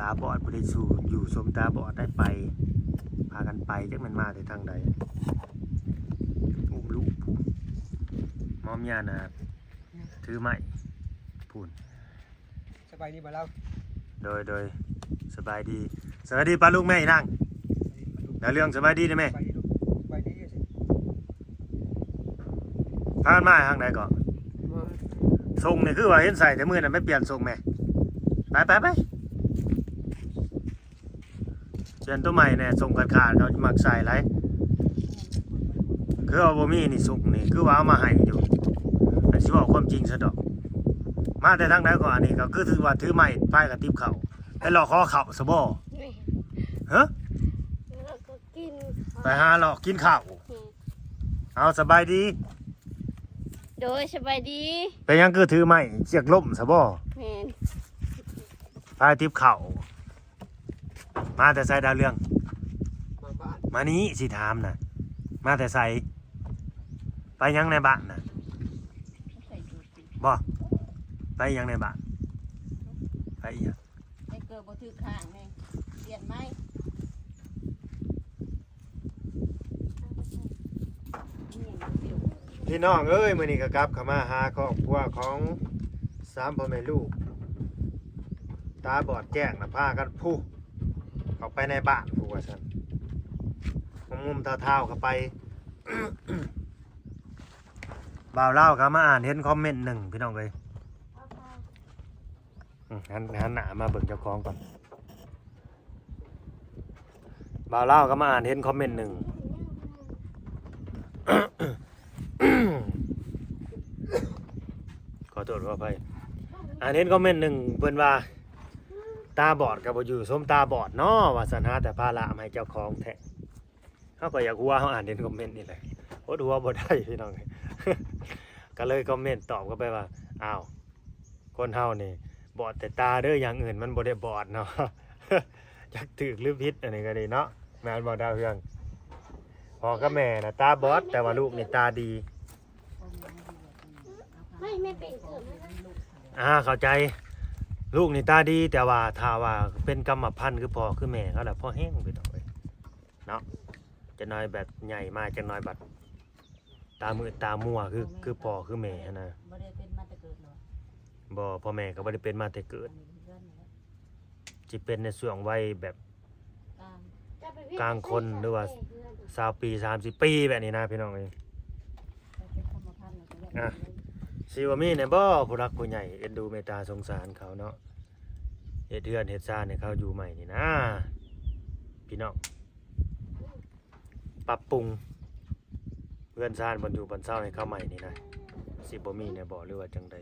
ຕາບອດ ບໍ່ໄດ້ສູ່ຢູ່ຊົມຕາບອດໄດ້ໄປ ພາກັນໄປ ຈັກແມ່ນມາແຕ່ທາງໃດ ອຸ້ມລູກພຸ້ນ ມອມຍານາດ ຖືໄມ້ພຸ້ນ. ສະບາຍດີບໍ່ລາວ? ໂດຍ ໂດຍ ສະບາຍດີ ສະບາຍດີປ້າລຸງແມ່ອີນາງ ດາວເຮືອງ ສະບາຍດີເດ້ແມ່ ສະບາຍດີລູກ ສະບາຍດີ. ພາກັນມາທາງໃດເກາະ? ມາສົ່ງນີ້ຄືວ່າເຫັນໃສ່ແຕ່ມື້ນັ້ນ ໄປປ່ຽນສົ່ງແມ່ ໄປ ໄປ ໄປ ປ່ຽນໂຕໃໝ່ແດ່ ສົ່ງຂາດໆ ເຂົາມັກໃສ່ຫຼາຍ ຄືວ່າບໍ່ມີນີ້ ຊຸກນີ້ ຄືວ່າເອົາມາໃຫ້ຢູ່ ອັນຊິເວົ້າຄວາມຈິງຊະດອກ ມາແຕ່ທາງໃດເກາະ? ອັນນີ້ກໍຄືຖືວ່າຖືໄມ້ ພາກັນຕິບເຂົ້າ ໄປເລາະຂໍເຂົ້າຊະບໍ່? ແມ່ນ ຮະ? ແລ້ວກໍກິນ ໄປຫາເລາະກິນເຂົ້າ ແມ່ນ ເອົາ ສະບາຍດີ ໂດຍ ສະບາຍດີ. ເປັນຫຍັງຄືຖືໄມ້ ຈຽກລົ້ມຊະບໍ່? ແມ່ນ ພາຕິບເຂົ້າ ມາແຕ່ໃສດາວເຮືອງ? ມາບ້ານ ມານີ້ ຊິຖາມນະ ມາແຕ່ໃສ? ໄປຫຍັງໃນບ້ານນະ? ບໍ່ ໄປຫຍັງໃນບ້ານ? ໄປອີຫຍັງ? ໃສ່ເກີບບໍ່ຖືກຂ້າງແນ່ ປ່ຽນໃໝ່. ພີ່ນ້ອງເອີຍ ມື້ນີ້ກໍກັບເຂົ້າມາຫາຄອບຄົວຂອງສາມພໍ່ແມ່ລູກ ຕາບອດແຈ້ງນະ ພາກັນພຸ້ນ ເຂົ້າໄປໃນບ້ານພຸ້ນວ່າຊັ້ນ ງຸ່ມໆທ້າວໆເຂົ້າໄປ. ບ່າວລາວກໍມາອ່ານເຫັນຄອມເມັນໜຶ່ງ ພີ່ນ້ອງເອີຍ ອືມ ຫັນ ຫັນໜ້າມາເບິ່ງເຈົ້າຂອງກ່ອນ. ບ່າວລາວກໍມາອ່ານເຫັນຄອມເມັນໜຶ່ງ ຂໍໂທດຂໍອະໄພ ອ່ານເຫັນຄອມເມັນໜຶ່ງ ເພິ່ນວ່າ ຕາບອດກໍບໍ່ຢູ່ຊົມຕາບອດເນາະ ວ່າຊັ້ນ ຫາແຕ່ພາລະມາໃຫ້ເຈົ້າຂອງແທ້. ເຮົາກໍຢາກຫົວ ເຮົາອ່ານເຫັນຄອມເມັນນີ້ແຫຼະ ອົດຫົວບໍ່ໄດ້ພີ່ນ້ອງ ກໍເລີຍຄອມເມັນຕອບເຂົ້າໄປວ່າ ອ້າວ ຄົນເຮົານີ້ບອດແຕ່ຕາເດີ ຢ່າງອື່ນມັນບໍ່ໄດ້ບອດເນາະ ຈັກຖືກຫຼືຜິດ ອັນນີ້ກໍດີເນາະ ແມ່ນບໍ່ດາວເຮືອງ? ພໍ່ກັບແມ່ນະຕາບອດ ແຕ່ວ່າລູກນີ້ຕາດີ. ອາ ເຂົ້າໃຈ ລູກນີ້ຕາດີ ແຕ່ວ່າຖ້າວ່າເປັນກຳມະພັນຄືພໍ່ຄືແມ່ເຂົາລະ ພໍແຮງພີ່ນ້ອງເອີຍ ເນາະ ຈັກໜ້ອຍແບບໃຫຍ່ມາ ຈັກໜ້ອຍບັດຕາມືດຕາມົວ ຄື ຄືພໍ່ຄືແມ່ຫັ້ນນະ ບໍ່ໄດ້ເປັນມາແຕ່ເກີດເນາະ ບໍ່ ພໍ່ແມ່ກໍບໍ່ໄດ້ເປັນມາແຕ່ເກີດ ຊິເປັນໃນຊ່ວງໄວແບບກາງຄົນ ຫຼືວ່າຊາວປີ ສາມສິບປີແບບນີ້ນະ ພີ່ນ້ອງເອີຍ ອ່ະ ຊິບໍ່ມີແດ່ບໍ່ ຜູ້ຫຼັກຜູ້ໃຫຍ່ເອັນດູເມດຕາສົງສານເຂົາເນາະ ເຮັດເຮືອນເຮັດຊານໃຫ້ເຂົາຢູ່ໃໝ່ນີ້ນະ ພີ່ນ້ອງ ປັບປຸງເຮືອນຊານບ່ອນຢູ່ບ່ອນເຊົາໃຫ້ເຂົາໃໝ່ນີ້ນະ ຊິບໍ່ມີແດ່ບໍ່ ຫຼືວ່າຈັ່ງໃດ?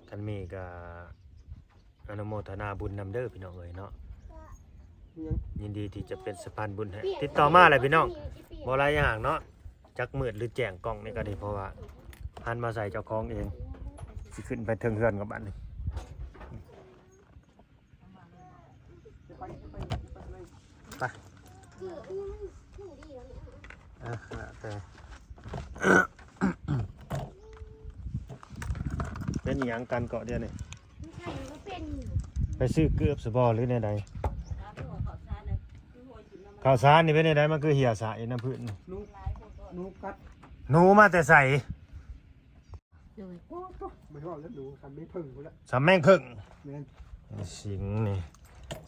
ຄັນມີກໍອະນຸໂມທະນາບຸນນຳເດີພີ່ນ້ອງເອີຍເນາະ ຍິນດີທີ່ຈະເປັນສະພານບຸນໃຫ້ ຕິດຕໍ່ມາແຫຼະພີ່ນ້ອງ ບໍ່ຫຼາຍຢ່າງເນາະ ຈັກມືດຫຼືແຈ້ງກ້ອງນີ້ກໍດີ ເພາະວ່າຫັນມາໃສ່ເຈົ້າຂອງເອງ ຊິຂຶ້ນໄປເທິງເຮືອນກັບບັດນີ້. ໄປ ເອີ ແລ້ວແຕ່ ເປັນອີ່ຫຍັງກັນເກາະດຽວນີ້? ໄປຊື້ເກີບສະບໍ່ ຫຼືແນວໃດ? ເຂົ້າສານນີ້ເປັນແນວໃດ? ມັນຄືເຫ່ຍສາຍນຳພື້ນນີ້ ໜູ ໜູກັດ ໜູມາແຕ່ໃສ? ໂດຍ ໂອ້ໂຕ ບໍ່ເວົ້າແລ້ວ ໜູສ່ຳແມງເຜິ້ງພຸ້ນລະ ສ່ຳແມງເຜິ້ງ ແມ່ນ ສິງນີ້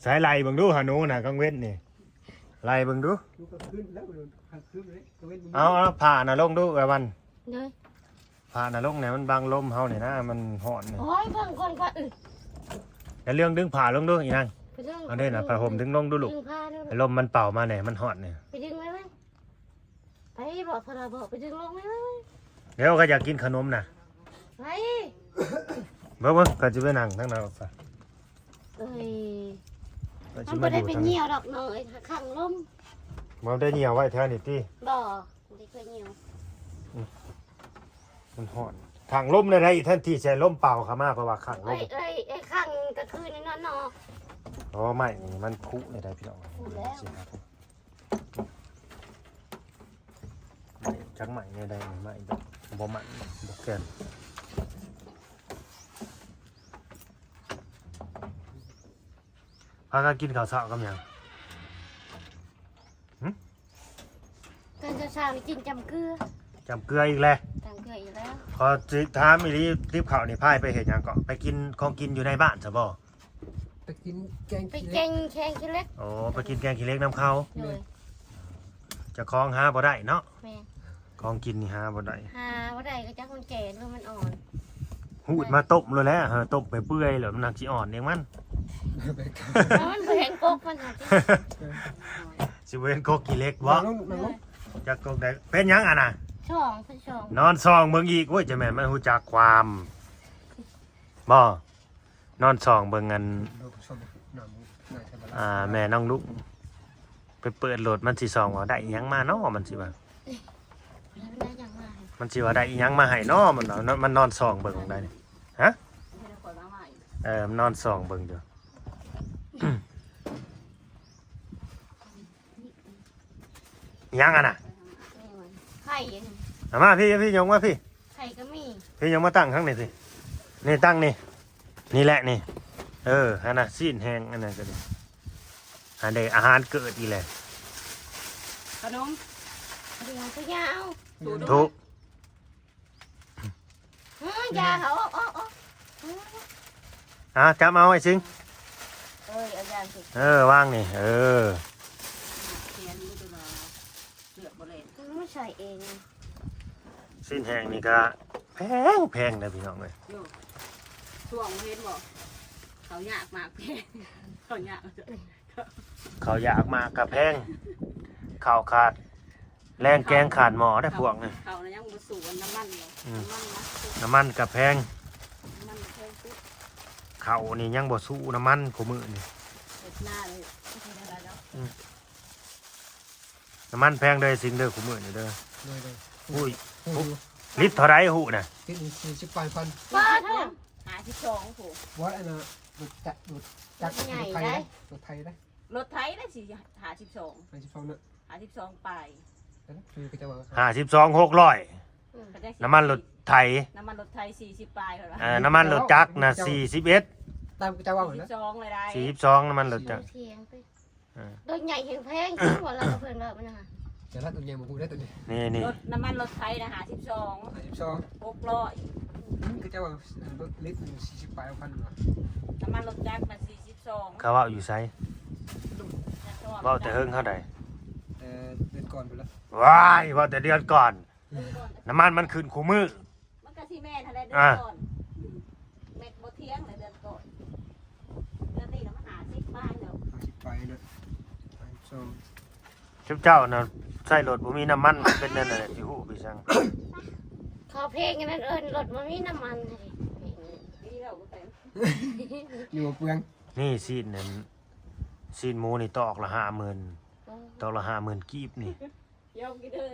ໃສ່ໄລ່ເບິ່ງດູຫາໜູນະ ກາງເວັນນີ້ ໄລ່ເບິ່ງດູ ຢູ່ກາງຄືນແລ້ວ ກາງຄືນເລີຍ ກາງເວັນບໍ່ມີ ເອົາ ເອົາຜ້ານະລົງດູ ເອື້ອຍວັນ ໂດຍ ຜ້ານະລົງແດ່ ມັນບັງລົມເຮົານີ້ນະ ມັນຮ້ອນນີ້ ໂອ້ຍ ເບິ່ງກ່ອນ ຂ້ອຍ ອື ດາວເຮືອງດຶງຜ້າລົງດູ ອີນາງ ໄປດຶງ ເອົາເດ້ນະ ຜ້າຫົ່ມດຶງລົງດູລູກ ດຶງຜ້າດູ ໃຫ້ລົມມັນເປົ່າມາແດ່ ມັນຮ້ອນນີ້ ໄປດຶງໄວ້ໄວ້ ໄປບອກພະລາບອກໄປດຶງລົງໄວ້ໄວ້ໄວ້ ດຽວຂ້ອຍຢາກກິນຂະໜົມນະ ໄປ ເບິ່ງໆ ຂ້ອຍຊິໄປນັ່ງທາງນັ້ນ ເອີຍ ຂ້ອຍຊິ ມັນບໍ່ໄດ້ໄປຍ່ຽວດອກນ້ອງເອີຍ ຂັງລົມ ບໍ່ໄດ້ຍ່ຽວໄວ້ແຖວນີ້ຕິ ບໍ່ ບໍ່ໄດ້ເຄີຍຍ່ຽວ ອື ມັນຮ້ອນ ຂັງລົມໄດ້ ແທນທີ່ຊິໃຫ້ລົມເປົ່າເຂົ້າມາ ເພາະວ່າຂັງລົມ ເອີຍ ເອີຍ ເອີຍ ຂັງກາງຄືນນີ້ນອນນອກ ອໍ ໄມ້ນີ້ມັນຄຸແນວໃດພີ່ນ້ອງ ຄຸແລ້ວ ຈັກໄມ້ແນວໃດ ໄມ້ແບບບໍ່ມັນ ບໍ່ແກ່ນ ເ ພາກັນກິນເຂົ້າເຊົ້າກັບຫຍັງ? ຫຶ? ຕອນເຊົ້າໆນີ້ກິນຈ້ຳເກືອ. ຈ້ຳເກືອອີກແລ້ວ? ຈ້ຳເກືອອີກແລ້ວ. ຂໍຊິຖາມອີ່ຫຼີ ຕິບເຂົ້ານີ້ພາໄປເຮັດຫຍັງເກາະ? ໄປກິນຂອງກິນຢູ່ໃນບ້ານຊະບໍ່? ໄປກິນແກງ ໄປ ຂີ້ເຫຼັກ ແກງ ແກງຂີ້ເຫຼັກ. ໂອ້ ໄປກິນແກງຂີ້ເຫຼັກນຳເຂົາ. ໂດຍ. ເຈົ້າຂອງຫາບໍ່ໄດ້ເນາະ. ແມ່ນ. ຂອງກິນນີ້ຫາບໍ່ໄດ້ ຫາບໍ່ໄດ້ ກໍຈັກມັນແກ່ຫຼືມັນອ່ອນ. ຫູດມາຕົ້ມໂລດແຫຼະ ເອີ ຕົ້ມໄປເປື່ອຍໂລດ ມັນໜັກຊິອ່ອນເອງມັນ. ມັນບໍ່ເຫັນກົກມັນຫັ້ນຕິ. ຊິບໍ່ເຫັນກົກຂີ້ເຫຼັກບໍ່? ນັ່ງລົງ ນັ່ງລົງ. ຈັກກົກໃດ ເປັນຫຍັງອັນນະ? ສອງ ເປັນສອງ. ນອນສ່ອງເບິ່ງອີກ. ໂອ້ຍ ຈະແມ່ນມັນຮູ້ຈັກຄວາມບໍ່? ນອນສ່ອງເບິ່ງອັນ ອ່າ ແມ່ນ້ອງລຸງ ໄປເປີດໂລດ ມັນຊິສ່ອງວ່າໄດ້ອີ່ຫຍັງມາເນາະ ມັນຊິວ່າ ມັນຊິວ່າໄດ້ອີ່ຫຍັງມາໃຫ້ເນາະ ມັນ ມັນນອນສ່ອງເບິ່ງໄດ້ນີ້. ຮະ? ເອີ ມັນນອນສ່ອງເບິ່ງຢູ່. ຫຍັງອັນນະ? ໄຂ່ອັນນີ້ ເອົາມາພີ້ ພີ້ ຍົກມາພີ້. ໄຂ່ກໍມີ. ພີ້ ຍົກມາຕັ້ງທາງນີ້ພີ້. ນີ້ຕັ້ງນີ້. ນີ້ແຫຼະນີ້. ເອີ ຫັ້ນນະ ຊີ້ນແຫ້ງອັນນັ້ນກໍດີ. ອັນໃດອາຫານເກີດອີກແລ້ວ. ຂະໜົມ. ເອົາຂະຫຍາເອົາ. ທຸ. ເອີ ຢ່າເອົາອອກ ອອກ ອອກ. ອ່າ ຈັບເອົາໄອ້ສິງ. ເອີ ເອົາຢ່າງສິ. ເອີ ວາງນີ້ ເອີ. ຂຽນຢູ່ແຕ່ວ່າເລືອກບໍ່ແລ່ນ. ມັນໃສ່ເອງ. ຊີ້ນແຫ້ງນີ້ກະແພງ ແພງເດີພີ່ນ້ອງເອີຍ. ໂຍ ຊ່ວງເຫັນບໍ່? ເຂົາຍາກໝາກແພງ ເຂົາຍາກ ເຂົາຢາກໝາກກະແພງ ເຂົ້າຂາດ ແລງແກງຂາດໝໍ້ໄດ໋ພວກນີ້. ເຂົ້ານະຍັງບໍ່ສູ້ອັນນ້ຳມັນເນາະ. ອືມ ນ້ຳມັນນະ ນ້ຳມັນກະແພງ ນ້ຳມັນກະແພງສຸດ. ເຂົ້ານີ້ຍັງບໍ່ສູ້ນ້ຳມັນຄູ່ມື້ນີ້. ເຮັດນາເລີຍ ອືມ ນ້ຳມັນແພງເດີ ຊິງເດີ ຄູ່ມື້ນີ້ເດີ. ໂດຍ ໂດຍ. ອຸ້ຍ ຮູ້ຢູ່ ລິດເທົ່າໃດຮູ້ນະ? ລິດໜຶ່ງສີ່ສິບປາຍພັນ. ປ້າດໂທ້ ຫ້າສິບສອງພຸ້ນ. ບໍ່ ອັນນະ ລົດຈັກ ລົດຈັກ ລົດໃຫຍ່ ລົດໄຖ ໄດ໋ ລົດໄຖໄດ໋. ລົດໄຖໄດ້ສີ່ ຫ້າສິບສອງ ຫ້າສິບສອງເນາະ ຫ້າສິບສອງປາຍ. ເອີ ຄືເຂົາເຈົ້າວ່າ ຫ້າສິບສອງ ຫົກຮ້ອຍ. ອືມ ນ້ຳມັນລົດໄຖ ນ້ຳມັນລົດໄຖສີ່ສິບປາຍເພິ່ນວ່າ. ເອີ ນ້ຳມັນລົດຈັກນະສີ່ສິບເອັດ. ຕາມເຂົາເຈົ້າເວົ້າຫັ້ນນະ ສີ່ສິບສອງເລີຍໄດ໋. ສີ່ສິບສອງ ນ້ຳມັນລົດຈັກ ເຖຍງໄປ. ເອີ ລົດໃຫຍ່ແຮງແພງ ບໍ່ລະເພິ່ນເວົ້າມັນນະ. ແຕ່ລະລົດໃຫຍ່ບໍ່ຮູ້ໄດ໋ໂຕນີ້. ນີ້ໆ ລົດ ນ້ຳມັນລົດໄຖນະ ຫ້າສິບສອງ ຫ້າສິບສອງ ຫົກຮ້ອຍ. ອືມ ເຂົາເຈົ້າວ່າ ເອີ ລົດລິດໜຶ່ງສີ່ສິບປາຍພັນວ່າ. ນ້ຳມັນລົດຈັກນະສີ່ສິບສອງ. ເຂົາເວົ້າຢູ່ໃສ? ເວົ້າແຕ່ເຫິງເທົ່າໃດ? ແຕ່ເດືອນກ່ອນພຸ້ນລະ. ວ້າຍ ເວົ້າແຕ່ເດືອນກ່ອນ. ນ້ຳມັນມັນຂຶ້ນຄູ່ມື້. ມັນກະຊິແມ່ນຫັ້ນແຫຼະ ເດືອນກ່ອນ. ແມັດບໍ່ຖຽງແຫຼະເດືອນກ່ອນ. ເດືອນນີ້ນະມັນຫ້າສິບປາຍແລ້ວ ຫ້າສິບປາຍເນາະ. ສອງ ຊຸມເຈົ້ານະໃຊ້ລົດບໍ່ມີນ້ຳມັນ ເປັນແນວນັ້ນແຫຼະ ຊິຮູ້ໄປສັງ. ເຂົາເພງອັນນັ້ນເອີ້ນລົດບໍ່ມີນ້ຳມັນ. ນີ້ເວົ້າບໍ່ແຕງ ຢູ່ບໍ່ເປືອງ. ນີ້ຊີ້ນນັ້ນ ຊີ້ນໝູນີ້ຕອກລະຫ້າໝື່ນ. ໂອ້ ຕອກລະຫ້າໝື່ນກີບນີ້. ຍອມກິນເດີ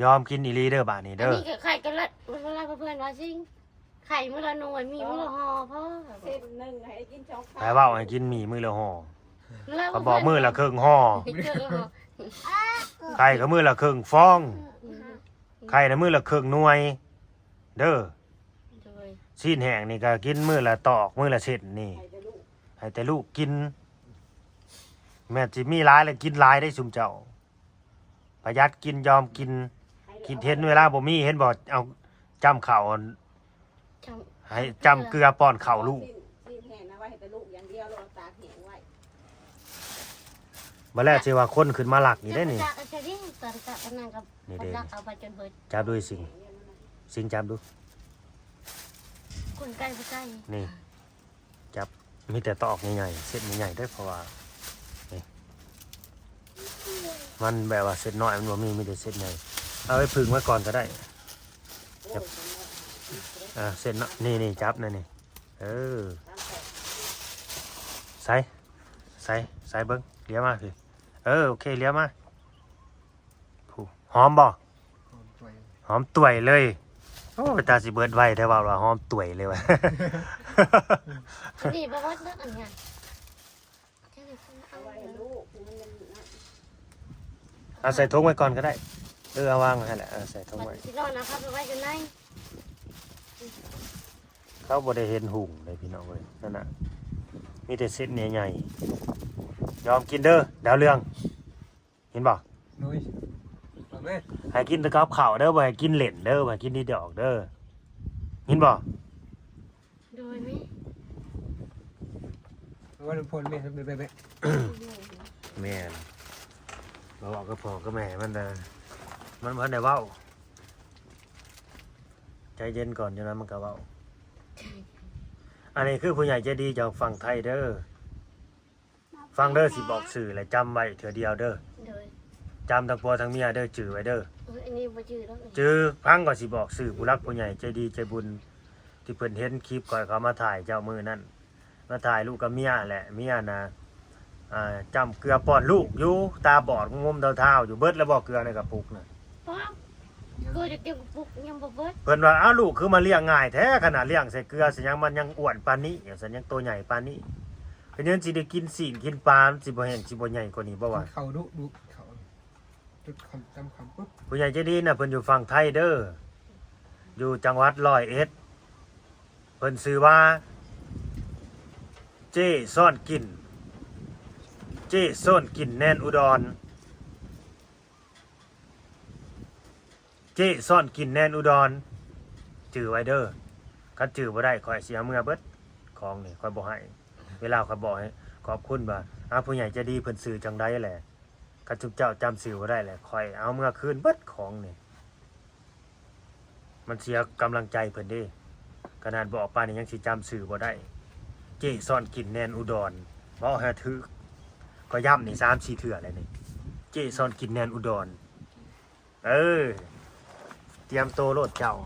ຍອມກິນອີ່ຫຼີເດີບາດນີ້ເດີ. ອັນນີ້ກໍໄຂ່ກັນລະ ເວລາເພື່ອນວ່າຊິງ ໄຂ່ມື້ລະໜ່ວຍ ມີມື້ລະຫໍ່ພໍ. ເສັ້ນໜຶ່ງໃຫ້ໄດ້ກິນສອງຄຳ. ໃຜເວົ້າໃຫ້ກິນໝີ່ມື້ລະຫໍ່? ເຂົາບອກມື້ລະເຄິ່ງຫໍ່. ເຄິ່ງຫໍ່. ໄຂ່ກໍມື້ລະເຄິ່ງຟອງ. ອືມ ໄຂ່ນະມື້ລະເຄິ່ງໜ່ວຍເດີ. ໂດຍ. ຊີ້ນແຫ້ງນີ້ກໍກິນມື້ລະຕອກ ມື້ລະເສັ້ນນີ້ ໃຫ້ແຕ່ລູກ ໃຫ້ແຕ່ລູກກິນ. ແມ່ນຊິມີຫຼາຍລະກິນຫຼາຍໄດ໋ຊຸມເຈົ້າ. ປະຢັດກິນ ຍອມກິນ. ຄິດເຫັນເວລາບໍ່ມີ ເຫັນບໍ່ ເອົາຈ້ຳເຂົ້າ ຈ້ຳ ໃຫ້ຈ້ຳເກືອປ້ອນເຂົ້າລູກ. ຊີ້ນ ຊີ້ນແຫ້ງນະໄວ້ໃຫ້ແຕ່ລູກຢ່າງດຽວ ແລ້ວຕາກແຫ້ງໄວ້. ບໍ່ແລ້ວຊິວ່າຄົນຂຶ້ນມາລັກອີກເດ້ນີ້. ຈັບຈັບອັນນັ້ນກໍ ນີ້ເດ້ ລັກເອົາໄປຈົນເບິດ. ຈັບດູຊິງ ຊິງຈັບດູ. ຄົນໃກ້ບໍ່ໃກ້ ນີ້. ຈັບ ມີແຕ່ຕອກໃຫຍ່ໆ ເສັ້ນໃຫຍ່ໆເດີ້ ເພາະວ່ານີ້ ມັນແບບວ່າເສັ້ນນ້ອຍມັນບໍ່ມີ ມີແຕ່ເສັ້ນໃຫຍ່. ເອົາໄວ້ຜຶ່ງໄວ້ກ່ອນກໍໄດ້. ຈັບ ອ່າ ເສັ້ນເນາະ ນີ້ໆ ຈັບແນວນີ້. ເອີ ໃສ່ ໃສ່ ໃສ່ເບິ່ງ ຫຼຽວມາພີ້. ເອີ ໂອເຄ ຫຼຽວມາ. ຜູ້ ຫອມບໍ່? ຫອມຕວຍ ຫອມຕວຍເລີຍ. ໂອ້ ເປັນຕາຊິເບິດໄວແທ້ ເວົ້າວ່າຫອມຕວຍເລີຍວ່າ. ນີ້ບໍ່ເບິດເນາະ ອັນນີ້ ເອົາໄວ້ໃຫ້ລູກ ມັນ ເອົາໃສ່ຖົງໄວ້ກ່ອນກໍໄດ້. ເອີ ເອົາວາງໄວ້ຫັ້ນແຫຼະ ເອົາໃສ່ຖົງໄວ້. ຊິນອນເອົາເຂົ້າໄປໄວ້ຢູ່ໃນ. ເຂົາບໍ່ໄດ້ເຫັນຫຸ່ງເດ້ພີ່ນ້ອງເອີຍ ນັ້ນນະ. ມີແຕ່ເສັ້ນໃຫຍ່ໆ ຍອມກິນເດີ ດາວເຮືອງ ເຫັນບໍ່? ໂດຍ ໃຫ້ກິນແຕ່ກັບເຂົ້າເດີ ບໍ່ໃຫ້ກິນເຫຼັ້ນເດີ ບໍ່ໃຫ້ກິນທີ່ດອກເດີ ເຫັນບໍ່? ໂດຍ ແມ່ ວ່ານຳພອນແມ່ ແມ່ ແມ່ ແມ່ນ ມາເວົ້າກັບພໍ່ກັບແມ່ມັນເດີ ມັນບໍ່ທັນໄດ້ເວົ້າ ໃຈເຢັນກ່ອນ ຈັ່ງນັ້ນມັນກໍເວົ້າ. ອັນນີ້ຄືຜູ້ໃຫຍ່ໃຈດີຈາກຝັ່ງໄທເດີ ຟັງເດີ ຊິບອກຊື່ ແລະ ຈຳໄວ້ເທື່ອດຽວເດີ ໂດຍ ຈຳທັງຜົວທັງເມຍເດີ ຈື່ໄວ້ເດີ ໂອ້ຍ ອັນນີ້ບໍ່ຈື່ດອກ ຈື່ ຟັງ ຂ້ອຍຊິບອກຊື່ຜູ້ຫຼັກຜູ້ໃຫຍ່ໃຈດີໃຈບຸນ ທີ່ເພິ່ນເຫັນຄລິບຂ້ອຍເຂົ້າມາຖ່າຍເຈົ້າມື້ນັ້ນ ມາຖ່າຍລູກກັບເມຍແຫຼະ ເມຍນະ ອ່າ ຈ້ຳເກືອປ້ອນລູກຢູ່ ຕາບອດງົມເທົາໆຢູ່ ເບິດແລ້ວບໍ່ເກືອໃນກະປຸກນະ? ປ້າ ເກືອຈະເຕັມກະປຸກຍັງບໍ່ເບິດ. ເພິ່ນວ່າ ອ້າວ ລູກຄືມາລ້ຽງງ່າຍແທ້ ຂະໜາດລ້ຽງໃສ່ເກືອໃສ່ຫຍັງ ມັນຍັງອ້ວນປານນີ້ ວ່າຊັ້ນ ຍັງໂຕໃຫຍ່ປານນີ້ ເປັນຫຍັງຊິໄດ້ກິນຊີ້ນກິນປາ ມັນຊິບໍ່ແຫ້ງ ຊິບໍ່ໃຫຍ່ກວ່ານີ້ບໍ່ວະ? ເຂົ້າດຸ ດຸເຂົ້າ ຈຸດຄຳ ຈຳຄຳປຸບ ຜູ້ໃຫຍ່ໃຈດີນະ ເພິ່ນຢູ່ຝັ່ງໄທເດີ ຢູ່ຈັງຫວັດຮ້ອຍເອັດ ເພິ່ນຊື່ວ່າ ເຈ້ຊ້ອນກິ່ນ ເຈ້ຊ້ອນກິ່ນແນນອຸດອນ ເຈ້ຊ້ອນກິ່ນແນນອຸດອນ ຈື່ໄວ້ເດີ ຄັນຈື່ບໍ່ໄດ້ ຂ້ອຍຊິເອົາເມືອເບິດ ຂອງນີ້ ຂ້ອຍບໍ່ໃຫ້ ເວລາຂ້ອຍບອກໃຫ້ຂອບຄຸນວ່າ ອາ ຜູ້ໃຫຍ່ໃຈດີເພິ່ນຊື່ຈັ່ງໃດແຫຼະ ຄັນຊຸມເຈົ້າຈຳຊື່ບໍ່ໄດ້ແຫຼະ ຂ້ອຍເອົາເມືອຄືນເບິດຂອງນີ້ ມັນເສຍກຳລັງໃຈເພິ່ນເດ້ ຂະໜາດບອກປານນີ້ຍັງຊິຈຳຊື່ບໍ່ໄດ້ ເຈ້ຊ້ອນກິ່ນແນນອຸດອນ ເວົ້າໃຫ້ຖືກ ຂ້ອຍຢ້ຳນີ້ສາມສີ່ເທື່ອແລ້ວນີ້ ເຈ້ຊ້ອນກິ່ນແນນອຸດອນ ເອີ ຕຽມໂຕໂລດເຈົ້າ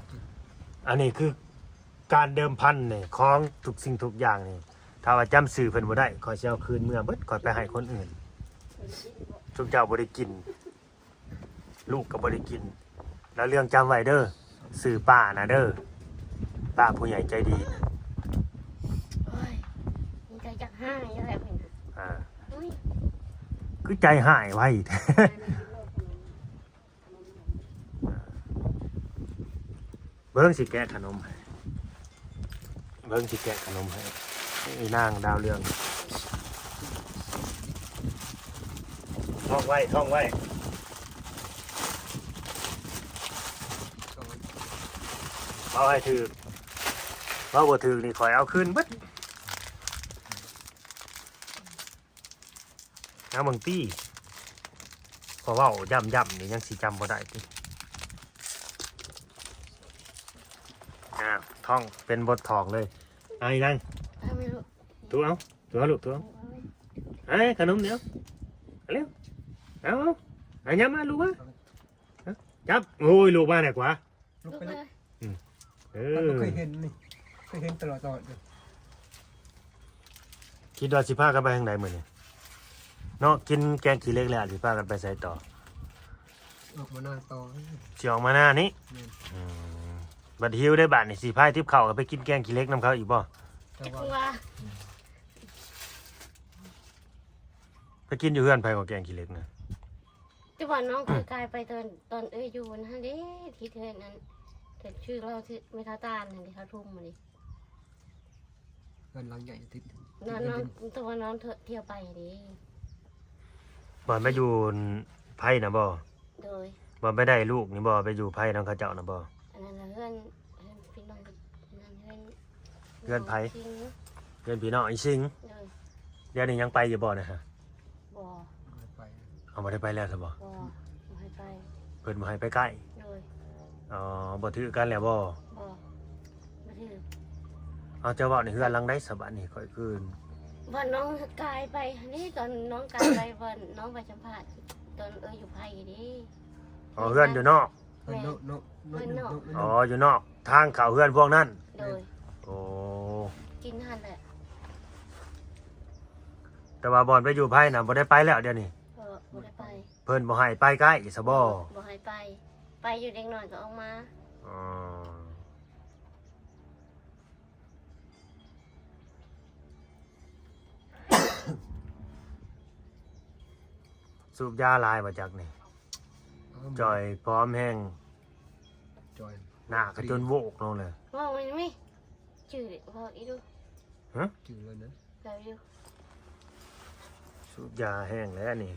ອັນນີ້ຄືການເດີມພັນນີ້ ຂອງທຸກສິ່ງທຸກຢ່າງນີ້ ຖ້າວ່າຈຳຊື່ເພິ່ນບໍ່ໄດ້ ຂ້ອຍຊິເອົາຄືນເມືອເບິດ ຂ້ອຍໄປໃຫ້ຄົນອື່ນ ຊຸມເຈົ້າບໍ່ໄດ້ກິນ ລູກກໍບໍ່ໄດ້ກິນ ແລ້ວເລື່ອງຈຳໄວ້ເດີ ຊື່ປ້ານະເດີ ປ້າຜູ້ໃຫຍ່ໃຈດີນະ ໂອ້ຍ ມັນກໍຢາກຮ້າຍຢູ່ແຫຼະເພິ່ນ ອ່າ ອຸ້ຍ ຄືໃຈຮ້າຍໄວແທ້ ເບິ່ງຊິແກະຂະໜົມໃຫ້ ເບິ່ງຊິແກະຂະໜົມໃຫ້ ອີນາງດາວເຮືອງ ທ່ອງໄວ້ ທ່ອງໄວ້ ເວົ້າໃຫ້ຖືກ ເວົ້າບໍ່ຖືກນີ້ ຂ້ອຍເອົາຄືນເບິດ. ເອົາເບິ່ງຕິ ຂໍເວົ້າຢ້ຳໆນີ້ຍັງຊິຈຳບໍ່ໄດ້ຕິ ອ່າ ທ່ອງເປັນບົດທ່ອງເລີຍ ເອົາອີນາງ ເອົາແມ່ລູກ ຖືເອົາ ຖືເອົາລູກ ຖືເອົາ ເອົາແມ່ ເອົ້າ ຂະໜົມນີ້ ເອົາເລັວ ເອົາ ເອົາ ເອົາ ຫຍັບມາລູກມາ ເອົາ ຈັບ ໂອ້ຍ ລູກມາແດ່ກວ່າ ລຸກໄປເລີຍ ອືມ ເອີ ເຄີຍເຫັນນີ້ ເຄີຍເຫັນຕະຫຼອດຕະຫຼອດເລີຍ ຄິດວ່າຊິພາກັນໄປທາງໃດມື້ນີ້ເນາະ ກິນແກງຂີ້ເຫຼັກແລ້ວ ຊິພາກັນໄປໃສຕໍ່? ອອກມານາຕໍ່ ຊິອອກມານານີ້ ແມ່ນ ອືມ ບັດຫິວໄດ້ບາດນີ້ ຊິພາຕິບເຂົ້າກັນໄປກິນແກງຂີ້ເຫຼັກນຳເຂົາອີກບໍ່? ຈັກວ່າ ໄປກິນຢູ່ເຮືອນໃຜກໍແກງຂີ້ເຫຼັກນະ? ແຕ່ວ່ານ້ອງເຄີຍກາຍໄປຕອນ ຕອນເອື້ອຍຢູ່ຫັ້ນເດ້ ທີ່ເທື່ອນັ້ນ ເທື່ອຊື່ລາວ ທີ່ແມ່ທ້າວຕານຫັ້ນເດ້ ທ້າວທຸ່ມຫັ້ນເດ້ ເຮືອນຫຼັງໃຫຍ່ຕິດ ນ້ອງ ແຕ່ວ່ານ້ອງ ເທື່ອ ທ່ຽວໄປເດ້ ບ່ອນໄປຢູ່ໄພນະບໍ່? ໂດຍ ບ່ອນໄປໄດ້ລູກນີ້ບໍ່? ໄປຢູ່ໄພນຳເຂົາເຈົ້ານະບໍ່? ອັນນັ້ນນະ ເຮືອນ ເຮືອນພີ່ນ້ອງ ອັນນັ້ນເຮືອນ ເຮືອນໃຜ? ເຮືອນພີ່ນ້ອງອີ່ສິງ ໂດຍ ດຽວນີ້ຍັງໄປຢູ່ບໍ່ນະ? ບໍ່ ບໍ່ໄດ້ໄປ ເອົາ ບໍ່ໄດ້ໄປແລ້ວຊະບໍ່? ບໍ່ ບໍ່ໃຫ້ໄປ ເພິ່ນບໍ່ໃຫ້ໄປໃກ້ ໂດຍ ອໍ ບໍ່ຖືກກັນແລ້ວບໍ່? ບໍ່ ບໍ່ຖືກ ເອົາ ເຈົ້າເວົ້າໃນເຮືອນຫຼັງໃດຊະບາດນີ້? ຂ້ອຍຄື ບ່ອນນ້ອງກາຍໄປຫັ້ນເດ້ ຕອນນ້ອງກາຍໄປ ບ່ອນນ້ອງໄປສຳພາດ ຕອນເອື້ອຍຢູ່ໄພເດ້ ອໍ ເຮືອນຢູ່ນອກ ເຮືອນນອກ ເຮືອນນອກ ເຮືອນນອກ ອໍ ຢູ່ນອກ ທາງເຂົ້າເຮືອນພວກນັ້ນ ໂດຍ ໂອ້ ກິນຫັ້ນແຫຼະ ແຕ່ວ່າບ່ອນໄປຢູ່ໄພນະ ບໍ່ໄດ້ໄປແລ້ວດຽວນີ້ ບໍ່ ບໍ່ໄດ້ໄປ ເພິ່ນບໍ່ໃຫ້ໄປໃກ້ຊະບໍ່? ບໍ່ໃຫ້ໄປ ໄປຢູ່ເດັກນ້ອຍກໍອອກມາ ອໍ ສູບຢາຫຼາຍບໍ່ຈັກນີ້? ອືມ ຈ່ອຍຜອມແຮງ ຈ່ອຍ ໜ້າກະຈົນໂວກລົງເລີຍ ເວົ້າແມ່ນແມ ຈື່ເວົ້າອີກດູ ຮະ? ຈື່ແລ້ວນະ ແລ້ວຢູ່ ສູບຢາແຮງແລ້ວນີ້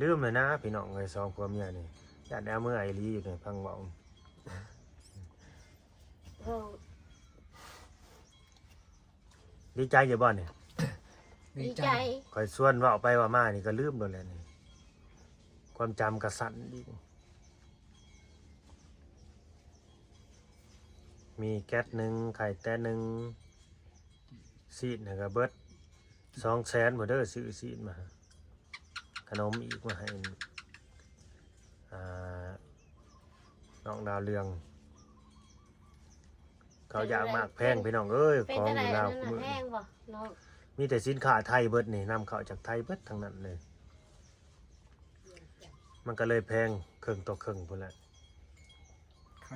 ລືມແລ້ວນະພີ່ນ້ອງເອີຍ ສອງຜົວເມຍນີ້ ຢ້ານແນວເມື່ອຍອີ່ຫຼີຢູ່ນີ້ ຟັງເວົ້າ ເວົ້າ ດີໃຈຢູ່ບໍ່ນີ້? ດີໃຈ ດີໃຈ ຂ້ອຍຊວນເວົ້າໄປເວົ້າມານີ້ກໍລືມໂລດແຫຼະນີ້ ຄວາມຈຳກໍສັ້ນອີກ. ມີແກັດໜຶ່ງ ໄຂ່ແຕ່ໜຶ່ງ ຊີ້ນຫັ້ນກໍເບິດສອງແສນພຸ້ນເດີ ຊື້ຊີ້ນມາ ຂະໜົມອີກມາໃຫ້ ອ່າ ນ້ອງດາວເຮືອງ ເຂົ້າຢາກໝາກແພງພີ່ນ້ອງເອີຍ ຂອງຢູ່ລາວ ເປັນຈັ່ງໃດ ມື້ນີ້ ແພງບໍ່ນ້ອງ? ມີແຕ່ສິນຄ້າໄທເບິດນີ້ ນຳເຂົ້າຈາກໄທເບິດທັງນັ້ນເລີຍ ມັນກໍເລີຍແພງເຄິ່ງຕໍ່ເຄິ່ງພຸ້ນແຫຼະ ໄທ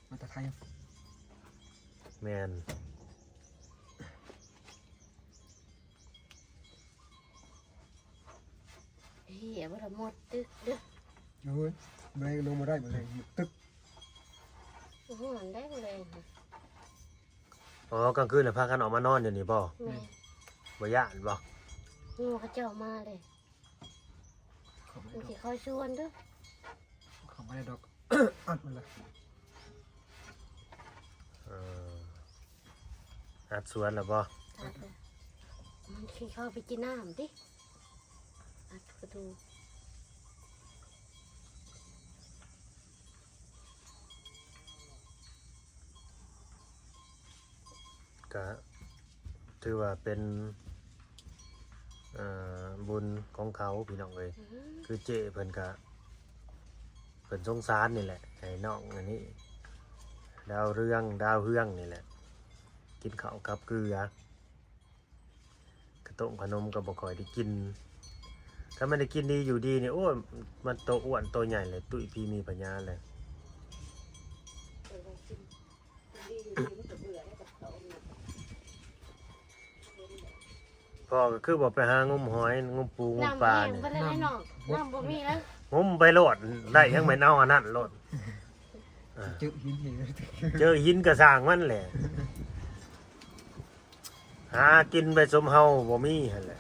ມາແຕ່ໄທ ແມ່ນ ເຮີຍ ບໍ່ໄດ້ໝົດຕຶກເດີ້ ໂອ້ຍ ແມງລົງມາໄດ້ ແມງໝົດຕຶກ ຮ້ອນໄດ໋ ແມງ ອໍ ກາງຄືນລະພາກັນອອກມານອນຢູ່ນີ້ບໍ່? ແມ່ນ ບໍ່ຢ້ານບໍ່? ງູເຂົາເຈົ້າມາເດ້ ເຂົາມາ ມັນຊິເຂົ້າສວນເດີ້ ເຂົາມາໄດ້ດອກ ອັດມັນລະ ເອີ ອັດສວນລະບໍ່? ອັດລະ ມັນຊິເຂົ້າໄປກິນນ້ຳຕິ ອັດປະຕູ ກະຖືວ່າເປັນ ເອີ ບຸນຂອງເຂົາພີ່ນ້ອງເອີຍ ອືມ ຄືເຈ້ເພິ່ນກະ ເພິ່ນສົງສານນີ້ແຫຼະ ໃຫ້ນ້ອງອັນນີ້ ດາວເຮືອງ ດາວເຮືອງນີ້ແຫຼະ ກິນເຂົ້າກັບເກືອ ຂະໂຕງຂະໜົມກໍບໍ່ຄ່ອຍໄດ້ກິນ ຄັນມັນໄດ້ກິນດີຢູ່ດີນີ້ ໂອ້ຍ ມັນໂຕອ້ວນໂຕໃຫຍ່ເລີຍ ຕຸ້ຍພີມີພະຍາເລີຍ ພໍ່ກໍຄືບໍ່ໄປຫາງົມຫອຍ ງົມປູ ງົມປານີ້ ນ້ຳແຫ້ງເບິດແລ້ວເນາະ ນ້ຳບໍ່ມີແລ້ວ ງົມໄປໂລດ ໄດ້ຫຍັງແມ່ນເອົາອັນນັ້ນໂລດ ເຈີຫີນ ເຈີຫີນກໍຊ່າງມັນແຫຼະ ຫາກິນໄປສົມເຮົາບໍ່ມີຫັ້ນແຫຼະ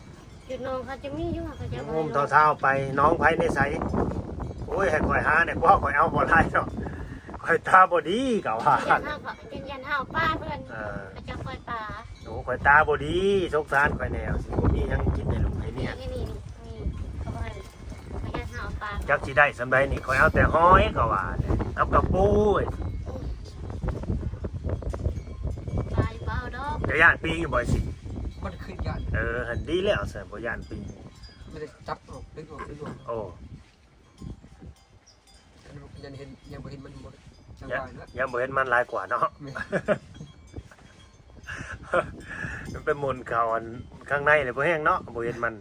ຢູ່ໜອງເຂົາຈະມີຢູ່ ເຂົາຈະບໍ່ ງົມເທົ່າໆໄປ ໜອງໃຜໃນໃສ ໂອ້ຍ ໃຫ້ຂ້ອຍຫາແດ່ ເພາະຂ້ອຍເອົາບໍ່ຫຼາຍດອກ ຂ້ອຍຕາບໍ່ດີ ເຂົາວ່າ ຢ້ານເຮົາ ຢ້ານເຮົາປາເພິ່ນ ເອີ ເຂົາຈະປ່ອຍປາ ໂອ້ ຂ້ອຍຕາບໍ່ດີ ສົງສານຂ້ອຍແດ່ ຊິບໍ່ມີຫຍັງກິນໃຫ້ລູກໃຫ້ເມຍ ນີ້ ນີ້ ນີ້ ນີ້ ເຂົາວ່າ ຢ້ານເຮົາປາ ຈັກຊິໄດ້ສ່ຳໃດນີ້ ຂ້ອຍເອົາແຕ່ຫອຍ ເຂົາວ່າ ກັບກະປູ ປາຢູ່ບໍ່ເອົາດອກ ຈະຢ້ານປີຢູ່ບໍ່ຊິ ບໍ່ໄດ້ຄິດຢ້ານ ເອີ ຫັ້ນດີແລ້ວຊະ ບໍ່ຢ້ານປີ ໄດ້ຈັບອອກ ດຶງອອກ ດຶງອອກ ໂອ້ ຍັງເຫັນ ຍັງບໍ່ເຫັນມັນບໍ່ ຍັງ ຍັງບໍ່ເຫັນມັນຫຼາຍກວ່າເນາະ ແມ່ນ ມັນໄປໝູນເຂົ້າອັນຂ້າງໃນແລ້ວບໍ່ແຮງເນາະ ບໍ່ເຫັນມັນ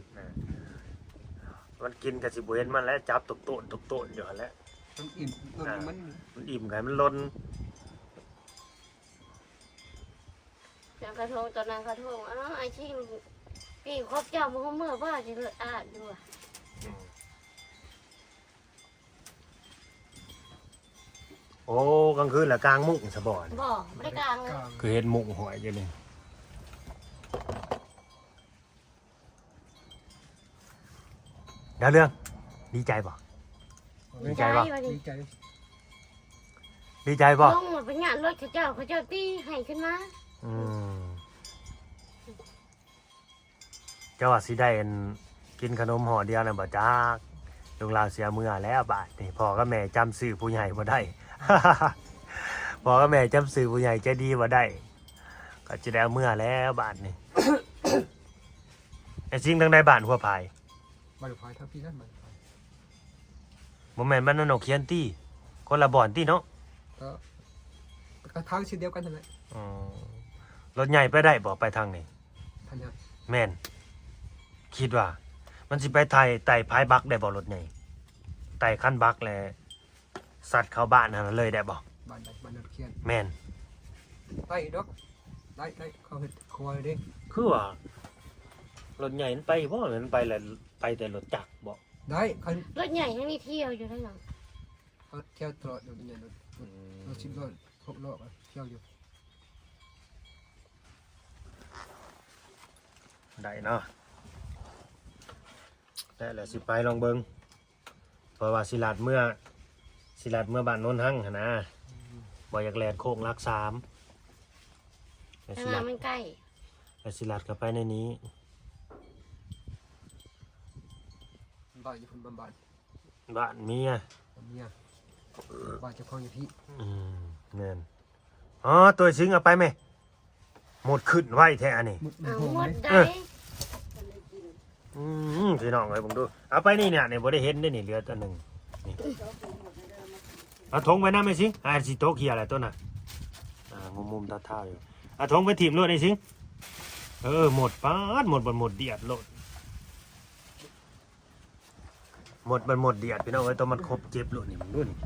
ມັນກິນກໍຊິບໍ່ເຫັນມັນແຫຼະ ຈັບຕົກໂຕນຕົກໂຕນຢູ່ຫັ້ນແຫຼະ ມັນອີ່ມ ມັນ ອ່າ ມັນ ມັນອີ່ມ ໃຫ້ມັນຫຼົ່ນ ເຈົ້າກະທົງ ຕອນນັ້ນກະທົງ ອ້າວ ອ້າຍຊິງ ປີງຄົບເຈົ້າບໍ່ຮູ້ເມື່ອບໍ່ ຊິເລີດອາດຢູ່ ອືມ ໂອ້ ກາງຄືນລະກາງມຸ້ງຊະບໍ່? ບໍ່ ບໍ່ໄດ້ກາງເລີຍ ຄືເຫັນມຸ້ງຫ້ອຍຢູ່ນີ້ ດາວເຮືອງ ດີໃຈບໍ່? ດີໃຈບໍ່? ດີໃຈ ດີໃຈບໍ່? ລົງມາໄປຍາດລົດເຂົາເຈົ້າ ເຂົາເຈົ້າຕີໃຫ້ຂຶ້ນມາ ອືມ ເຈົ້າວ່າຊິໄດ້ອັນ ກິນຂະໜົມຫໍ່ດຽວນັ້ນບໍ່ຈັກ ລຸງລາວເສຍເມືອແລ້ວບາດນີ້ ພໍ່ກັບແມ່ຈຳຊື່ຜູ້ໃຫຍ່ບໍ່ໄດ້ ພໍ່ກັບແມ່ຈຳຊື່ຜູ້ໃຫຍ່ໃຈດີບໍ່ໄດ້ ກໍຈະໄດ້ເອົາເມືອແລ້ວບາດນີ້ ໄອ້ຊິງທາງໃດບ້ານຫົວພາຍ? ບ້ານຫົວພາຍທາງພີ້ນະ ບ້ານຫົວພາຍ ບໍ່ແມ່ນບ້ານນາໜົກຂຽນຕິ? ຄົນລະບ່ອນຕິເນາະ? ກໍ ກໍທາງເສັ້ນດຽວກັນຫັ້ນແຫຼະ ອໍ ລົດໃຫຍ່ໄປໄດ້ບໍ່ ໄປທາງນີ້? ແມ່ນ ຄິດວ່າມັນຊິໄປໄຕ່ ໄຕ່ພາຍບັກໄດ້ບໍ່ ລົດໃຫຍ່ ໄຕ່ຄັນບັກແລ້ວສັດເຂົ້າບ້ານຫັ້ນເລີຍໄດ້ບໍ່? ບ້ານໃດ? ບ້ານນາໜົກຂຽນ ແມ່ນ ໄດ້ດອກ ໄດ້ ໄດ້ ເຂົາເຮັດຄົວເດ້ ຄືວ່າລົດໃຫຍ່ມັນໄປບໍ່? ມັນໄປແລ້ວໄປແຕ່ລົດຈັກບໍ່? ໄດ້ ລົດໃຫຍ່ຍັງໄດ້ທ່ຽວຢູ່ເດ້ເນາະ ເຂົາທ່ຽວຕະຫຼອດ ລົດໃຫຍ່ ລົດ ອືມ ລົດສິບລໍ້ ຫົກລໍ້ ທ່ຽວຢູ່. ໄດ້ເນາະ ໄດ້ແລ້ວ ຊິໄປລອງເບິ່ງ ເພາະວ່າຊິລັດເມືອ ຊິລັດເມືອບ້ານໂນນຮັງຫັ້ນນະ ບໍ່ຢາກແລ່ນໂຄ້ງຫຼັກສາມ ແຕ່ຊິລັດ ມັນໃກ້ ແຕ່ຊິລັດເຂົ້າໄປໃນນີ້ ບ້ານຢູ່ພຸ້ນ ບ້ານ ບ້ານເມຍ ບ້ານເມຍ ບ້ານເຈົ້າຂອງຢູ່ພີ້ ອືມ ແມ່ນ ອໍ ໂຕຍຊິງ ເອົາໄປແມ່ ໝົດຂຶ້ນໄວແທ້ອັນນີ້ ໝົດ ເອົາ ໝົດໄດ້ ເອີ ອືມ ພີ່ນ້ອງເອີຍ ເບິ່ງດູ ເອົາໄປນີ້ເນຍ ນີ້ບໍ່ໄດ້ເຫັນເດ້ນີ້ ເຫຼືອຕົວໜຶ່ງນີ້ ເອົາຖົງໄວ້ນຳແມ່ຊິງ ອາ ຊິຕົກເຫຍແຫຼະຕົວນັ້ນ ອາ ງຸ່ມໆທ້າວໆຢູ່ ເອົາຖົງໄປຖິ້ມໂລດແມ່ຊິງ ເອີ ໝົດ ປາດ ໝົດ ໝົດ ໝົດດຽດໂລດ. ໝົດ ມັນໝົດດຽດພີ່ນ້ອງເອີຍ ໂຕມັນຄົບເຈັບໂລດນີ້ ເບິ່ງດູນີ້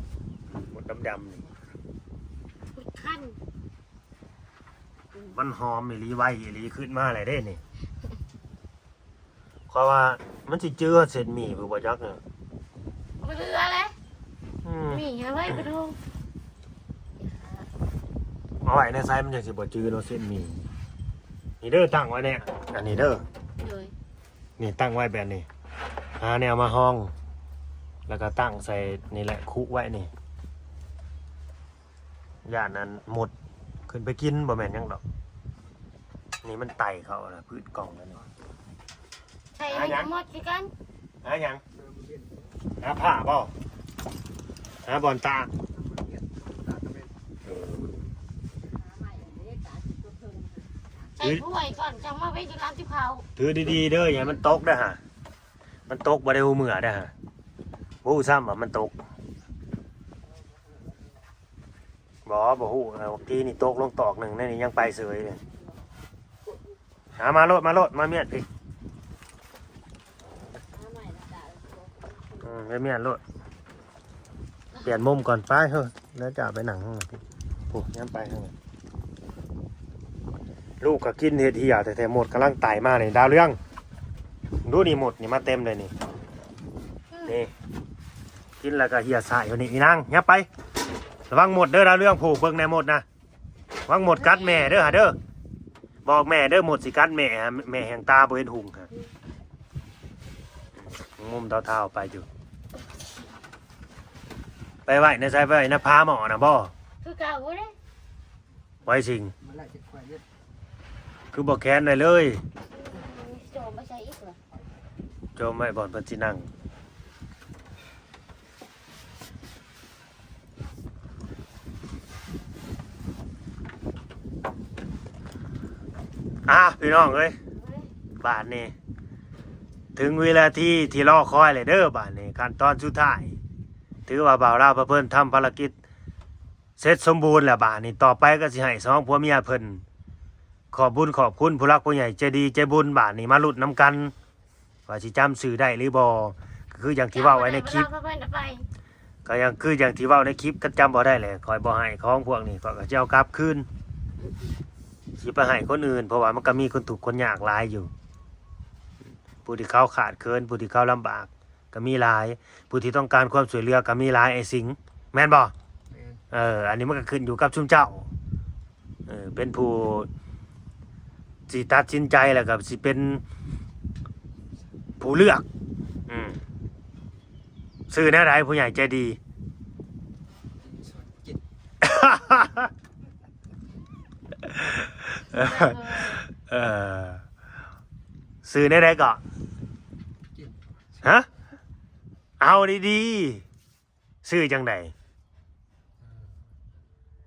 ໝົດດຳໆນີ້ ຄັນ ມັນຫອມອີ່ຫຼີ ໄວອີ່ຫຼີ ຂຶ້ນມາແລ້ວເດ້ນີ້ ຂ້ອຍວ່າມັນຊິຈື່ເສັ້ນໝີ່ພຸ້ນບໍ່ຈັກເນາະ ບໍ່ເຫຼືອແລ້ວ ອືມ ໝີ່ຫາໄວ້ປະໂທ ເອົາໄວ້ໃນໃສ ມັນຈັ່ງຊິບໍ່ຈື່ເນາະ ເສັ້ນໝີ່ ນີ້ເດີ ຕັ້ງໄວ້ແນ່ ອັນນີ້ເດີ ໂດຍ ນີ້ຕັ້ງໄວ້ແບບນີ້ ຫາແນວມາຮອງ ແລ້ວກໍຕັ້ງໃສ່ນີ້ແຫຼະ ຄຸໄວ້ນີ້ ຢ້ານອັນມົດຂຶ້ນໄປກິນ ບໍ່ແມ່ນຫຍັງດອກ ນີ້ມັນໄຕ່ເຂົ້າລະ ພືດກ່ອງແລ້ວນີ້ ໃສ່ໃຫ້ໝົດຄືກັນ ຫາຫຍັງ? ຫາຜ້າບໍ່? ຫາບ່ອນຕາກ? ໃສ່ຖ້ວຍກ່ອນ ຈັ່ງມາເວັນຢູ່ຮ້ານຕິບເຂົ້າ ຖືດີໆເດີ ຢ່າໃຫ້ມັນຕົກເດີຫະ ມັນຕົກບໍ່ໄດ້ຮູ້ເມືອເດີຫະ ບໍ່ຮູ້ຊ້ຳວ່າມັນຕົກ ບໍ່ ບໍ່ຮູ້ ບາງທີນີ້ຕົກລົງຕອກໜຶ່ງ ໃນນີ້ຍັງໄປເສີຍເລີຍ ຫາມາໂລດ ມາໂລດ ມາມຽດພີ້ ອືມ ໄປມຽດໂລດ ປ່ຽນມຸມກ່ອນ ໄປເຮີ້ ແລ້ວຈະໄປນັ່ງ ໂອ້ ຍາມໄປ ລູກກໍກິນເຮັດເຫຍແທ້ໆ ມົດກຳລັງໄຕ່ມານີ້ ດາວເຮືອງ ດູນີ້ ມົດນີ້ມາເຕັມເລີຍນີ້ ນີ້ ກິນແລ້ວກໍເຫຍຊາຍຢູ່ນີ້ ອີນາງ ຫຍັບໄປ ລະວັງມົດເດີ ດາວເຮືອງ ຜູ້ເບິ່ງແນ່ມົດນະ ລະວັງມົດກັດແມ່ເດີຫະເດີ ບອກແມ່ເດີ ມົດຊິກັດແມ່ ແມ່ແຮ່ງຕາບໍ່ເຫັນຮຸ່ງຫະ ມຸມເທົາໆໄປຢູ່ ໄປໄວ້ໃນໃສ ໄປໄວ້ໃນຝາໝໍ້ນະບໍ່ ຄືເກົ່າເດ້ ໄວ້ຊິງ ມັນໄລ່ຈາກໄຟເດ້ ຄືບໍ່ແຂນໄວ້ເລີຍ ໂຈມໄປໃສ່ອີກລະ ໂຈມໄວ້ບ່ອນເພິ່ນຊິນັ່ງ ອ່າ ພີ່ນ້ອງເອີຍ ບາດນີ້ເຖິງວິນາທີທີ່ລໍຄອຍແລ້ວເດີ ບາດນີ້ຂັ້ນຕອນສຸດທ້າຍ ຖືວ່າບ່າວລາວພາເພີນທຳພາລະກິດ ເສັດສົມບູນແລ້ວ ບາດນີ້ຕໍ່ໄປກໍຊິໃຫ້ສອງຜົວເມຍເພິ່ນ ຂອບບຸນຂອບຄຸນຜູ້ຫຼັກຜູ້ໃຫຍ່ໃຈດີໃຈບຸນ ບາດນີ້ມາລຸ້ນນຳກັນ ວ່າຊິຈຳຊື່ໄດ້ຫຼືບໍ່ ກໍຄືຢ່າງທີ່ເວົ້າໄວ້ໃນຄລິບ ກໍຢ່າງຄືຢ່າງທີ່ເວົ້າໃນຄລິບ ຄັນຈຳບໍ່ໄດ້ແຫຼະ ຂ້ອຍບໍ່ໃຫ້ຂອງພວກນີ້ ຂ້ອຍກໍຊິເອົາກັບຄືນ ຊິໄປໃຫ້ຄົນອື່ນ ເພາະວ່າມັນກໍມີຄົນທຸກຄົນຍາກຫຼາຍຢູ່ ຜູ້ທີ່ເຂົາຂາດເຂີນ ຜູ້ທີ່ເຂົາລຳບາກ ກໍມີຫຼາຍ ຜູ້ທີ່ຕ້ອງການຄວາມຊ່ວຍເຫຼືອກໍມີຫຼາຍ ໄອ້ສິງ ແມ່ນບໍ່? ແມ່ນ ເອີ ອັນນີ້ມັນກໍຂຶ້ນຢູ່ກັບຊຸມເຈົ້າ ເອີ ເປັນຜູ້ຊິຕັດສິນໃຈ ແລ້ວກໍຊິເປັນຜູ້ເລືອກ ອືມ ຊື່ແນວໃດ ຜູ້ໃຫຍ່ໃຈດີ? ເອີ ຊື່ແນວໃດເກາະ? ຮະ? ເອົາດີໆ ຊື່ຈັ່ງໃດ?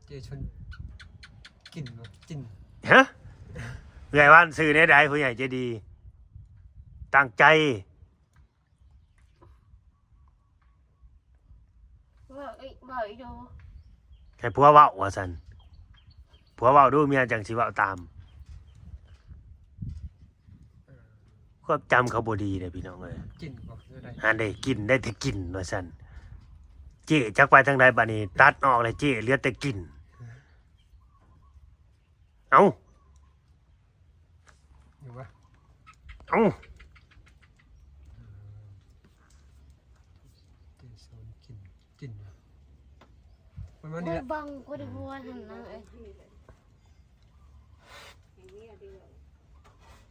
ເຈຊົນກິນບໍ່? ກິນ ຮະ? ເອື້ອຍວັນຊື່ແນວໃດ ຜູ້ໃຫຍ່ໃຈດີ? ຕັ້ງໃຈ ເວົ້າອີກ ເວົ້າອີກດູ ໃຫ້ຜົວເວົ້າວ່າຊັ້ນ ຜົວເວົ້າດູ ເມຍຈັ່ງຊິເວົ້າຕາມ ຄວາມຈຳເຂົາບໍ່ດີເດ້ພີ່ນ້ອງເອີຍ ກິນບໍ່ຄືໃດ ຫັ້ນເດ້ ກິນໄດ້ແຕ່ກິນວ່າຊັ້ນ ເຈ້ຈັກໄປທາງໃດບາດນີ້ ຕັດອອກແລ້ວເຈ້ເຫຼືອແຕ່ກິນ ເອົ້າ ຢູ່ວະ ເອົ້າ ເຈຊົນກິນ ກິນ ປະມານນີ້ແຫຼະ ບັງກວ່າທີ່ຫົວຫັ້ນນະ ເອີຍ.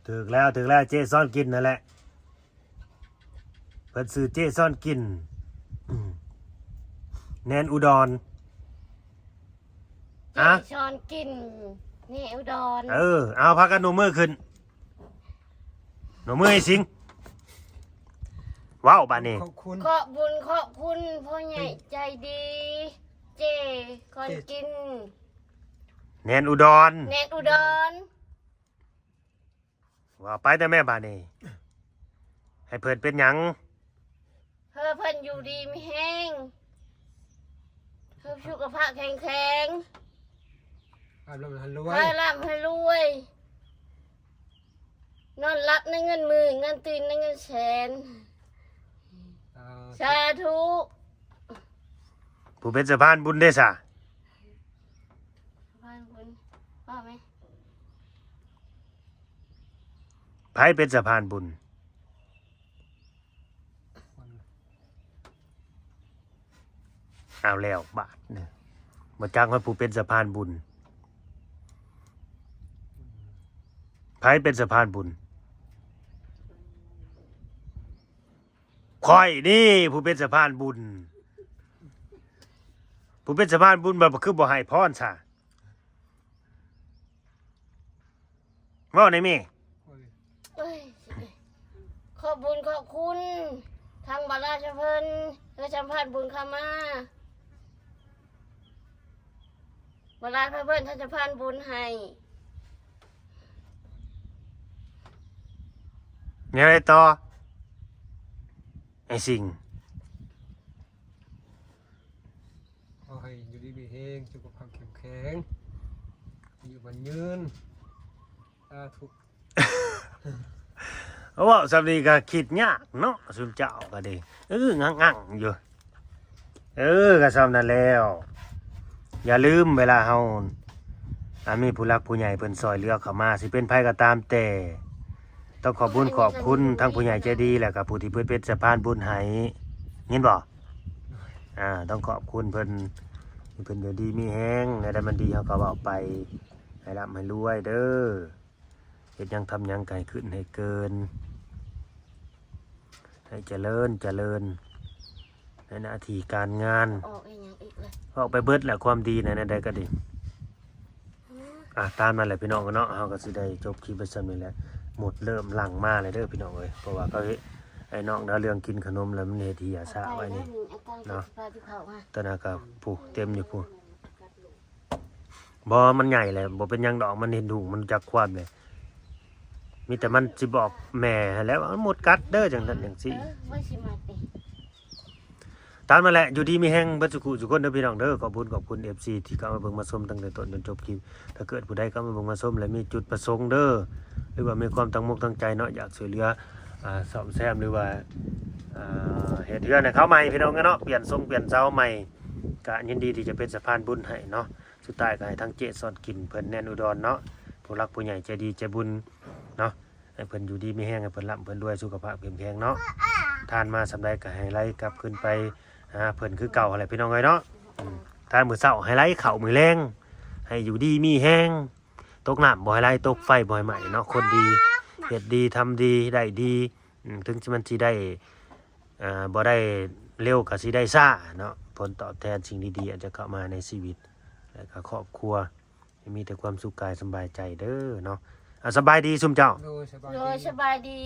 ຖືກແລ້ວ ຖືກແລ້ວ ເຈ້ຊອນກິນນັ້ນແຫຼະ ເພິ່ນຊື່ເຈ້ຊອນກິນ ແນນອຸດອນ ເຈ້ ອະ ຊອນກິນ ແນນອຸດອນ ເອີ ເອົາ ພາກັນໜູມືຂຶ້ນ ໜູມືໃຫ້ສິງ ເວົ້າບາດນີ້ ຂອບຄຸນ ຂອບບຸນຂອບຄຸນພໍ່ໃຫຍ່ໃຈດີ ເຈ້ ຄອນກິນ ແນນອຸດອນ ແນນອຸດອນ ເວົ້າໄປແຕ່ແມ່ບາດນີ້ ໃຫ້ເພິ່ນເປັນຫຍັງ? ເພື່ອເພິ່ນຢູ່ດີມີແຮງ ເພື່ອສຸຂະພາບແຂງແຂງ ໃຫ້ລ່ຳໃຫ້ລວຍ ໃຫ້ລ່ຳໃຫ້ລວຍ ນອນຫຼັບໃນເງິນໝື່ນ ນອນຕື່ນໃນເງິນແສນ ສາທຸ ສາທຸ ຜູ້ເປັນສະພານບຸນເດ້ຊະ? ສະພານບຸນ ວ່າແມ່ ໃຜເປັນສະພານບຸນ? ເອົາແລ້ວບາດນີ້ ບໍ່ຈັກຮອດຜູ້ເປັນສະພານບຸນ. ໃຜເປັນສະພານບຸນ? ຂ້ອຍນີ້ຜູ້ເປັນສະພານບຸນ. ຜູ້ເປັນສະພານບຸນ ບາດຄືບໍ່ໃຫ້ພອນຊະ? ເວົ້າແດ່ແມ່. ໂອ້ຍ ຂອບບຸນຂອບຄຸນທາງບາລາຊະເພິ່ນ ທີ່ສະພານບຸນເຂົ້າມາ ບາລາຊະເພິ່ນ ທີ່ສະພານບຸນໃຫ້. ແນວໃດຕໍ່ ໄອ້ສິງ? ຂໍໃຫ້ຢູ່ດີມີແຮງ ສຸຂະພາບເຂັ້ມແຂງ ອາຍຸໝັ້ນຍືນ ສາທຸ. ເວົ້າສ່ຳນີ້ກໍຄິດຍາກເນາະ ຊຸມເຈົ້າກໍດີ ເອີ ງັ້ງໆຢູ່ ເອີ ກໍສ່ຳນັ້ນແລ້ວ. ຢ່າລືມ ເວລາເຮົາ ອ່າ ມີຜູ້ຫຼັກຜູ້ໃຫຍ່ເພິ່ນຊ່ອຍເຫຼືອເຂົ້າມາ ຊິເປັນໃຜກໍຕາມແຕ່ ຕ້ອງຂອບບຸນຂອບຄຸນທັງຜູ້ໃຫຍ່ໃຈດີ ແລ້ວກໍຜູ້ທີ່ເພິ່ນເປັນສະພານບຸນໃຫ້ ຍິນບໍ່? ອ່າ ຕ້ອງຂອບຄຸນເພິ່ນ ເພິ່ນຢູ່ດີມີແຮງ ແນວໃດມັນດີເຮົາກໍເວົ້າໄປ ໃຫ້ລ່ຳໃຫ້ລວຍເດີ້. ເຮັດຫຍັງທຳຫຍັງກໍໃຫ້ຂຶ້ນໃຫ້ເກີນ ໃຫ້ຈະເລີນຈະເລີນໃນໜ້າທີ່ການງານ ອອກອີຫຍັງອີກເລີຍ ອອກໄປເບິດແຫຼະ ຄວາມດີໃນແນວໃດກໍດີ. ອ່າ ຕາມນັ້ນແຫຼະພີ່ນ້ອງເນາະ ເຮົາກໍຊິໄດ້ຈົບຄລິບໄວ້ສ່ຳນີ້ແຫຼະ. ໝົດເລີ່ມຫຼັ່ງມາແລ້ວເດີ້ພີ່ນ້ອງເອີຍ ເພາະວ່າເຂົາເຮັດ ໄອ້ນ້ອງດາວເຮືອງກິນຂະໜົມແລ້ວມັນເຮັດເຫື່ອຊະໄວ້ນີ້ເນາະ. ຕອນນັ້ນກໍຜູ້ເຕັມຢູ່ຜູ້ ບໍ່ ມັນໃຫຍ່ແຫຼະ ບໍ່ເປັນຫຍັງດອກ ມັນເຫັນຫຸງ ມັນຈັກຄວາມເລີຍ ມີແຕ່ມັນຊິບອກແມ່ຫັ້ນແຫຼະວ່າ ໝົດກັດເດີ້ ຈັ່ງຊັ້ນຈັ່ງຊີ້. ຕາມນັ້ນແຫຼະ ຢູ່ດີມີແຮງເບິດສຸຂູສຸຄົນເດີ້ພີ່ນ້ອງເດີ້. ຂອບຄຸນຂອບຄຸນເອັຟຊີທີ່ເຂົ້າມາເບິ່ງມາຊົມຕັ້ງແຕ່ຕົ້ນຈົນຈົບຄລິບ. ຖ້າເກີດຜູ້ໃດເຂົ້າມາເບິ່ງມາຊົມ ແລະ ມີຈຸດປະສົງເດີ້ ຫຼືວ່າມີຄວາມຕັ້ງອົກຕັ້ງໃຈເນາະ ຢາກຊ່ວຍເຫຼືອ ອ່າ ສ້ອມແຊມ ຫຼືວ່າ ອ່າ ເຮັດເຮືອນໃຫ້ເຂົາໃໝ່ ພີ່ນ້ອງເອີຍເນາະ ປ່ຽນຊົງປ່ຽນເສົາໃໝ່ ກະຍິນດີທີ່ຈະເປັນສະພານບຸນໃຫ້ເນາະ. ສຸດທ້າຍກໍໃຫ້ທາງເຈ້ຊອນກິນເພິ່ນແນນອຸດອນເນາະ ຜູ້ຫຼັກຜູ້ໃຫຍ່ໃຈດີໃຈບຸນເນາະ ໃຫ້ເພິ່ນຢູ່ດີມີແຮງ ໃຫ້ເພິ່ນລ່ຳເພິ່ນລວຍ ສຸຂະພາບເຂັ້ມແຂງເນາະ. ທານມາສ່ຳໃດກໍໃຫ້ໄຫຼກັບຄືນໄປຫາເພິ່ນຄືເກົ່າຫັ້ນແຫຼະ ພີ່ນ້ອງເອີຍເນາະ. ອືມ ທານມື້ເຊົ້າໃຫ້ໄຫຼເຂົ້າມື້ແລງ ໃຫ້ຢູ່ດີມີແຮງ ຕົກນ້ຳບໍ່ໃຫ້ໄຫຼ ຕົກໄຟບໍ່ໃຫ້ໄໝ້ເນາະ. ຄົນດີເຮັດດີທຳດີໄດ້ດີ ອືມ ເຖິງມັນຊິໄດ້ ເອີ ບໍ່ໄດ້ເລັວກໍຊິໄດ້ຊ້າເນາະ ຜົນຕອບແທນສິ່ງດີໆອາດຈະເຂົ້າມາໃນຊີວິດ ແລະ ກໍຄອບຄົວ ໃຫ້ມີແຕ່ຄວາມສຸກກາຍສະບາຍໃຈເດີ້ເນາະ. ອ່າ ສະບາຍດີຊຸມເຈົ້າ. ໂດຍ ສະບາຍດີ ໂດຍ ສະບາຍດີ.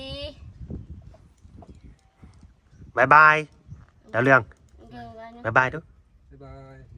ບາຍບາຍ ດາວເຮືອງ ໂດຍ ບາຍບາຍດູ ບາຍບາຍ.